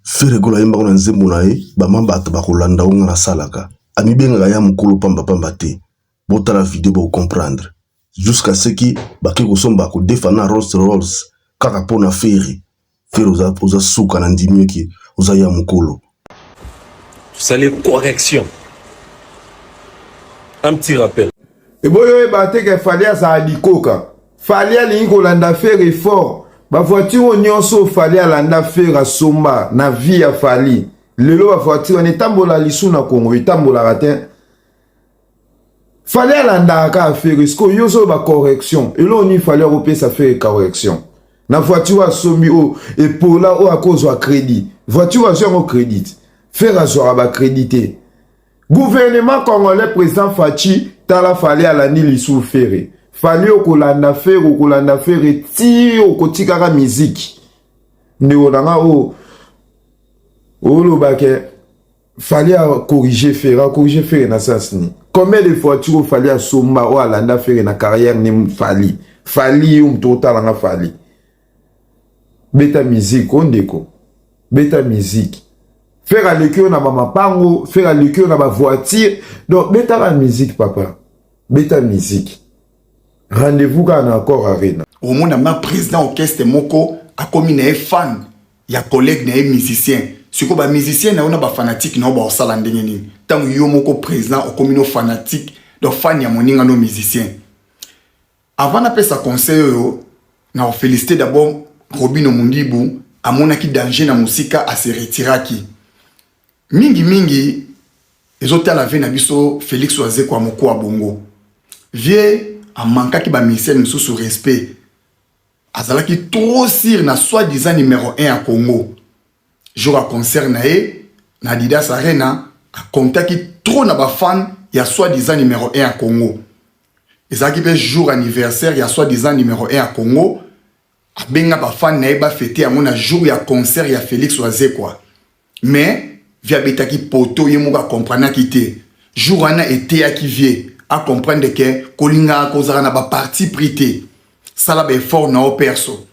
Ferre Gola ayembaka na nzembo na ye bamabata bakolanda oyo nga nasalaka. Amibengaka ya mokolo pamba pamba te. Botala video boko comprendre. Jusqu'à ce que bake kosomba kodefa na Rolls Rolls kaka mpo na Ferre. Ferre oza, oza suka na ndimi yoki oza ya mokolo. Tosali correction. Un petit rappel. Eboyi oyeba te ke Fally azala likoka. Fally alingi kolanda Ferre fort. Ba voiture oyo nyonso Fally alanda Ferre asomba na vie ya Fally. Lelo ba voiture wana etambola lisu na Congo etambolaka te. Fally alandaka kaka Ferre sikoyo yo ozoloba correction. Eloko nini Fally akopesa Ferre correction? Na voiture asombi oyo epola oyo akozwa credit. Voiture azwi yango credit. Ferre azwaka ba credit te. Gouvernement congolais président Fatshi tala Fally alandi lisusu Ferre. Fally okolanda Ferre okolanda Ferre ti okotikaka miziki. Ndeko na nga oyo oloba ke Fally a corriger Ferre, a corriger Ferre na sens nini? Combien de fois tu Fally asomba oyo alanda Ferre na carrière ni Fally? Fally yo moto otala nga Fally. Beta musique o ndeko. Beta musique. Ferre aleki yo na bamapango, Ferre aleki yo na bavoiture. Donc betaka musique papa. Beta musique. Rendez-vous kaka na Accor Arena. Omona ma président orchestre moko akomi na ye fan ya collègue na ye musicien. Sikoyo ba musicien na yo na ba fanatique na yo baosala ndenge nini? Ntango yo moko président okomi no fanatique, donc fan ya moninga no musicien. Avant napesa conseil oyo, na féliciter d'abord Robino Mundibu, amonaki danger na mosika ase retiraki. Mingi mingi ezotala vie na biso Félix Wazekwa Mokwa Bongo. Vie amankaki ba musicien misusu respect. Azalaki trop sûr na soi-disant numéro 1 ya Congo. Jour ya concert na ye na Adidas Arena, akontaki trop na ba fan ya soi-disant numéro 1 ya Congo. Ezalaki mpe jour anniversaire ya soi-disant numéro 1 ya Congo. Abenga ba fan na ye bafete yango na jour ya concert ya Félix Wazekwa. Mais vie abetaki poto ye moko akomprenaki te. Jour wana eteyaki vie acomprendre ke kolingaka kozala na baparti pris te. Sala ba effort na yo perso.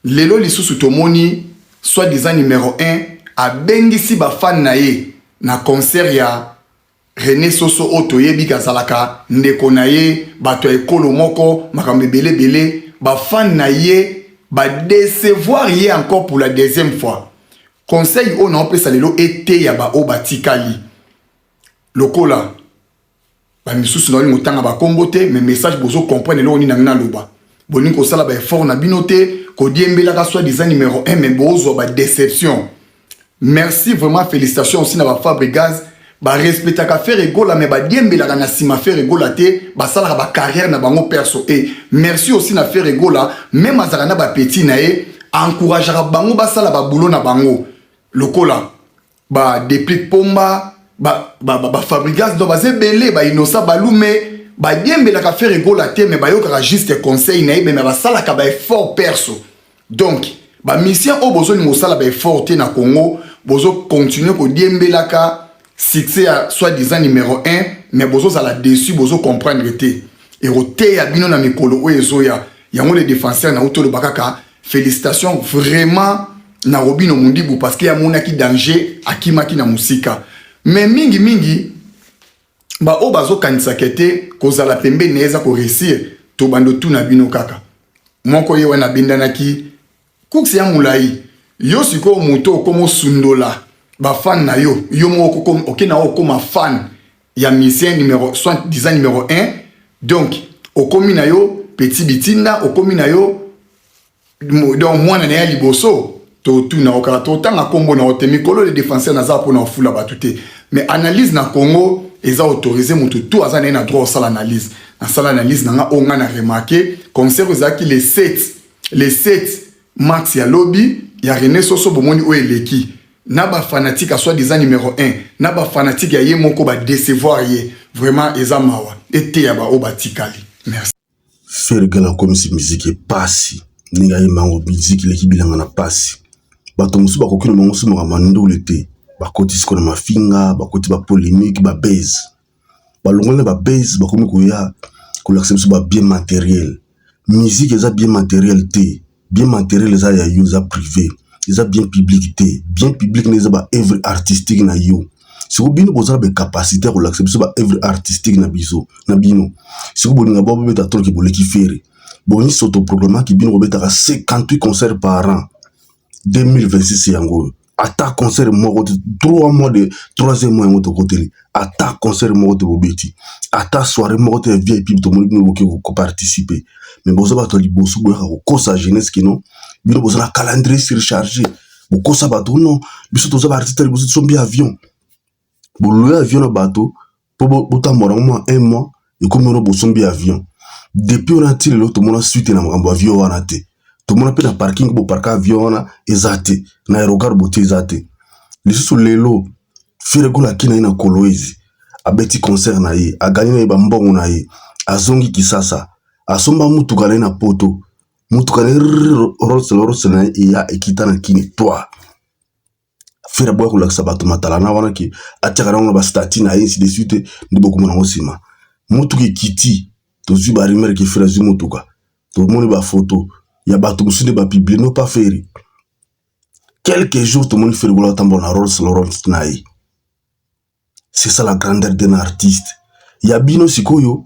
Lelo lisusu tomoni soi-disant numéro 1 abengisi bafan na ye na concert ya René Soso oyo toyebi kazalaka ndeko na ye, bato ya ekolo moko, makambo ebele ebele. Bafan na ye badecevoir ye encore pour la deuxième fois. Conseil oyo naopesa lelo eteya baoyo batikali lokola bamisusu naolingi kotanga bakombo te, mais message bozo comprendre eloko nini nangi naloba. Bolingi kosala ba effort na bino te, kodiembelaka soi-disant numéro 1 mais bozwa ba déception. Merci vraiment, félicitations aussi na ba Fabregas. Ba respectaka Ferre Gola mais badiembelaka na nsima Ferre Gola te, basalaka ba carrière na bango perso. Et merci aussi na Ferre Gola, même azalaka na ba petit na ye, encourageaka bango basala ba boulot na bango. Lokola ba Deplick Pomba, ba ba ba, ba Fabregas donc baza ebele, ba Innocent Balume, badiembelaka Ferre Gola te mais bayokaka juste conseil na ye mais basalaka ba effort perso. Donc ba musicien oyo bozolinga kosala ba effort te na Congo, bozo continuer kodiembelaka succès ya soi-disant numéro 1 mais bozozala déçu, bozo comprendre te. Ekoteya bino na mikolo oyo ezoya. Yango les défenseurs na utoloba kaka félicitations vraiment na Robino Mundibu parce que amonaki danger akimaki na mosika. Mais mingi mingi ba oyo bazokanisaka te kozala pembeni na ye eza koréussir, tobanda otuna bino kaka moko ye wana abendanaki course ya molai. Yo sikoyo moto okoma osundola bafan na yo, yo moko oke na okoma fan ya musicien numéro soi-disant numéro 1, donc okomi na yo petit bitinda, okomi na yo donc mwana na ye ya liboso. Totuna okaka totanga nkombo na yo te. Mikolo le défenseur naza mpona ofula bato te, mais analyse na Congo eza autorisé, moto tout aza na ye na droit osala analyse. Nasala analyse na nga oyo nga na remarqué. Concert ezalaki le 7, le 7 mars ya lobi ya René Soso. Bomoni oyo eleki na bafanatique ya soi-disant numéro 1 na bafanatique ya ye moko badecevoir ye. Vraiment eza mawa, eteya baoyo batikali. Merci. Ferre Gola akomisi miziki epasi ndenge ayemba yango. Miziki eleki bilanga na pasi. Bato mosusu bakoki na bango so makambo ya ndule te, bakoti siko na mafinga, bakoti bapolémique, babase balongoli na babase, bakomi koya kolakisa biso babien matériel. Musique eza bien matériel te. Bien matériel eza ya yo, eza privé. Eza bien public te. Bien public nde eza ba œuvre artistique na yo. Sikoyo bino boza na ba capacité ya kolakisa biso ba œuvre artistique na biso na bino. Sikoyo bolinga bo bobeta toloki boleki Ferre. Boni s'autoproclamaki bino kobetaka 58 concerts par an. 2026 yango oyo. Ata concert moko te, 3 mois de troisième mois yango tokoteli. Ata concert moko te bobeti. Ata soirée moko te ya VIP tomoni bino boke koparticiper. Mais boza bato ya liboso boyaka kokosa jeunesse kino bino boza na calendrier surchargé. Bokosa bato non, biso toza ba artiste ya liboso tosombi avion. Bolouer avion na bato po botambola yango mwa un mois ekomi wana bosombi avion. Depuis wana ti lelo tomona suite na makambo avion wana te. Tomona mpe na parking boparka avion wana eza te, na aérogare botie eza te. Lisusu lelo Ferre Gola akei na ye na Kolwezi, abeti concert na ye, agagner na ye bambongo na ye, azongi Kisasa, asomba mutuka na ye na poto, mutuka na ye Rolls Royce na ye eya ekita na kini toi. Ferre aboya kolakisa bato matalana wana ke atiaka nango na ba statut na ye ainsi de suite, nde bokomona yango nsima. Mutuka ekiti, tozwi ba rumeur ke Ferre azwi mutuka, tomoni ba photo ya bato mosusu nde bapublier non pas Ferre. Quelques jours tomoni Ferre Gola atambola na Rolls Royce na ye. C'est ça la grandeur d'un artiste. Ya bino sikoyo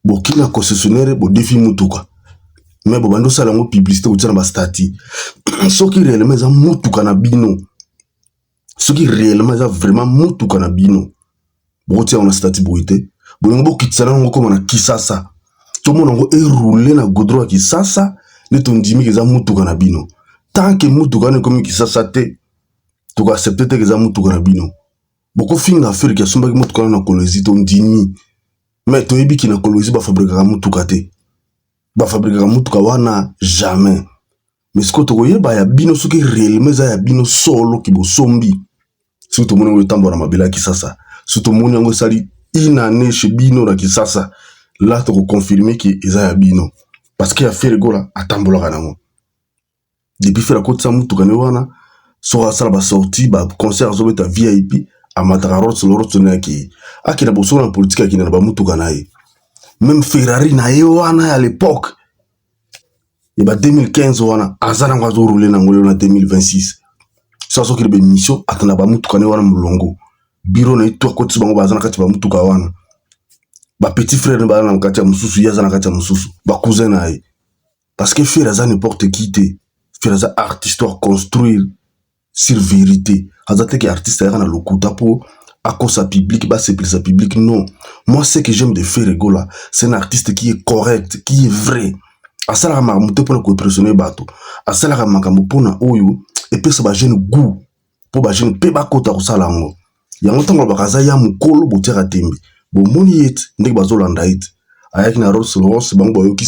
boki na concessionnaire bodefi mutuka, mais bobandi osala yango publicité kotia na ba statut. Soki réellement eza mutuka na bino, soki réellement eza vraiment mutuka na bino, bokotia yango na statut boye te. Bolingo bokitisa nango koma na Kisasa, tomona yango eroule na goudron ya Kisasa nde tondimi ke eza mutuka na bino. Tant que mutuka wana ekomi Kisasa te, tokoaccepter te ke eza mutuka na bino. Bokofinga Ferre ke asombaki mutuka wana na Kolwezi, tondimi, mais toyebi ke na Kolwezi bafabrikaka mutuka te, bafabrikaka mutuka wana jamais. Mais sikoyo tokoyeba ya bino soki réellement eza ya bino solo ke bosombi. Soki tomoni yango etambola na mabele ya Kisasa, soki tomoni yango esali une année chez bino na Kisasa, là tokoconfirmer ke eza ya bino, parce que ya Ferre Gola atambolaka nango. Depuis Ferre akotisa mutuka ne wana, soki asala basortie ba concert, azobeta VIP, amataka Rolls Royce na akei akenda bosolo na politique, akenda na bamutuka na ye, même Ferrari na ye wana ya l'époque ya ba 2015 wana aza nango, azorouler nango lelo na 2026. So azokende baémission, atanda bamutuka ne wana molongo, biro na ye to akotisi bango, baza na kati ya bamutuka wana. Bapetit frère ne baza na kati ya mosusu, ye aza na kati ya mosusu, bacousin na ye, parce que Ferre aza n'importe qui te. Ferre aza artiste à construire sur vérité. Aza te ke artiste ayaka na lokuta mpo akosa public, basepelisa public. Non, moi, ce que j'aime de Ferre Gola, c'est un artiste qui est correct, qui est vrai. Asalaka makambo te mpona koimpressionner bato, asalaka makambo mpona oyo epesa bajeune goût, mpo bajeune mpe bakota kosala yango. Yango ntango alobaka aza ya mokolo, botiaka tembe. Bomoni ye te ndenge bazolanda ye te. Ayaki na Rolls Royce, bango bayoki,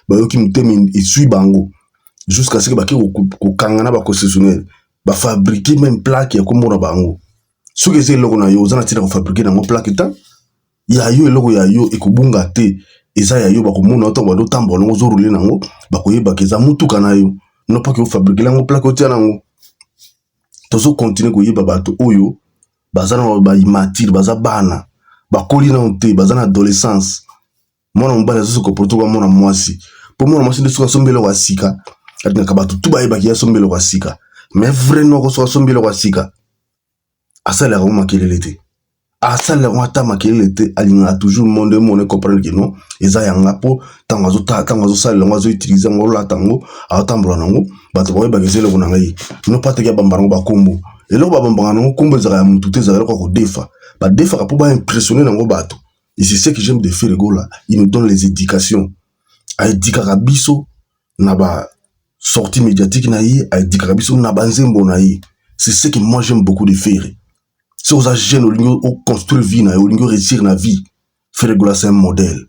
bayoki motema esui bango jusqu'à ce que bake kokanga na baconcessionnaire, bafabriquer même plaque ya kombo na bango. Soki eza eloko na yo, oza na ntina kofabriquer nango plaque ta ya yo. Eloko ya yo ekobunga te, eza ya yo. Bakomona yo ntango bazotambola nango, ozorouler nango, bakoyebaka eza mutuka na yo, no pake ofabriquer yango plaque otia nango. Tozocontinuer koyeba bato oyo baza na baimmature, baza bana bakoli nano te, baza na adolescence. Mwana mobali azosi comporter kwa mwana mwasi, mpo mwana mwasi nde soki asombi eloko ya sika, alingaka bato tu bayebaki ye asombi eloko ya sika. Mais vrai noko, soki asombi eloko ya sika, asalelaka yango makelele te, asalelaka yango ata makelele te. Alingaka toujours monde emona, comprendre ke non, eza yanga, mpo ntango ntango azosalela yango, azoutiliser yango, olata yango, azotambola nango, bato bakoyebaka eza eloko na ngai. No pa teki abamba nango bakombo. Eloko babambaka nango kombo ezalaka ya motu te, ezalaka eloko ya kodefa. Badefaka mpo baimpressionner nango bato. Et c'est ce que j'aime de Ferre Gola, il nous donne les éducations. Aéduquaka biso na ba sortie médiatique na ye, aéduquaka biso na banzembo na ye. C'est ce que moi j'aime beaucoup de Ferre. Soki oza jeune, olingi oconstruire vie na ye, olingi réussir na vie, Ferre Gola, c'est un modèle,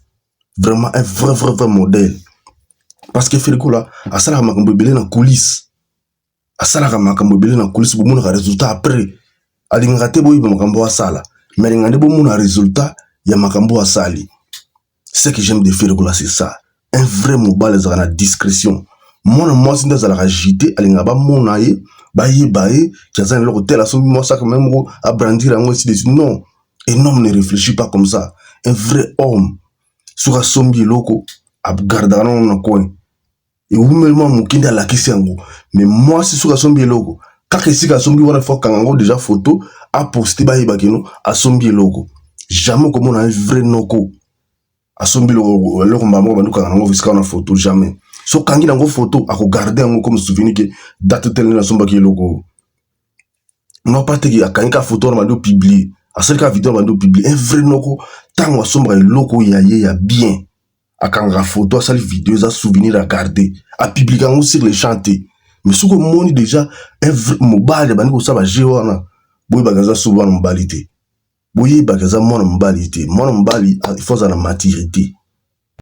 vraiment un vrai vrai vrai modèle, parce que Ferre Gola asalaka makambo ebele na coulisse, asalaka makambo ebele na coulisse, bomonaka résultat après. Alingaka te boyeba makambo asala, mais alingaka nde bomona résultat ya makambo asali. Ce que j'aime de Ferre Gola, c'est ça. Un vrai mobali azalaka na discrétion. Mwana mwasi nde azalaka agité, alingaka bamona ye, bayeba ye ki aza na eloko tel, asombi mwasi aka meme moko abrandir yango, ainsi de suite. Non, un homme ne réfléchit pas comme ça. Un vrai homme, soki asombi eloko, agardaka nango na coin. Ewumeli mwa moke nde alakisi yango. Mais mwasi soki asombi eloko, kaka esika asombi wana, faut akanga yango déjà photo, aposte, bayeba keno asombi eloko. Jamais okomona un vrai noko asombi eloko mbala moko bandi kokanga yango esika wana photo, jamais. So okangi nango photo, akogarde yango comme souvenir ke date telle nde nasombaki eloko oyo. Non pas teke akangi kaka photo wana, bandi opublie, asali kaka video, bandi opublie. Un vrai noko, ntango asombaka eloko ya ye ya bien, akangaka photo, asali video, eza souvenir à garder, apublika yango sur le champ te. Mais soki omoni déjà un vrai mobali abandi kosala baje wana, boyebaka aza so mwana mobali te. Boyebaka aza mwana mobali te. Mwana mobali, il faut azala na maturité.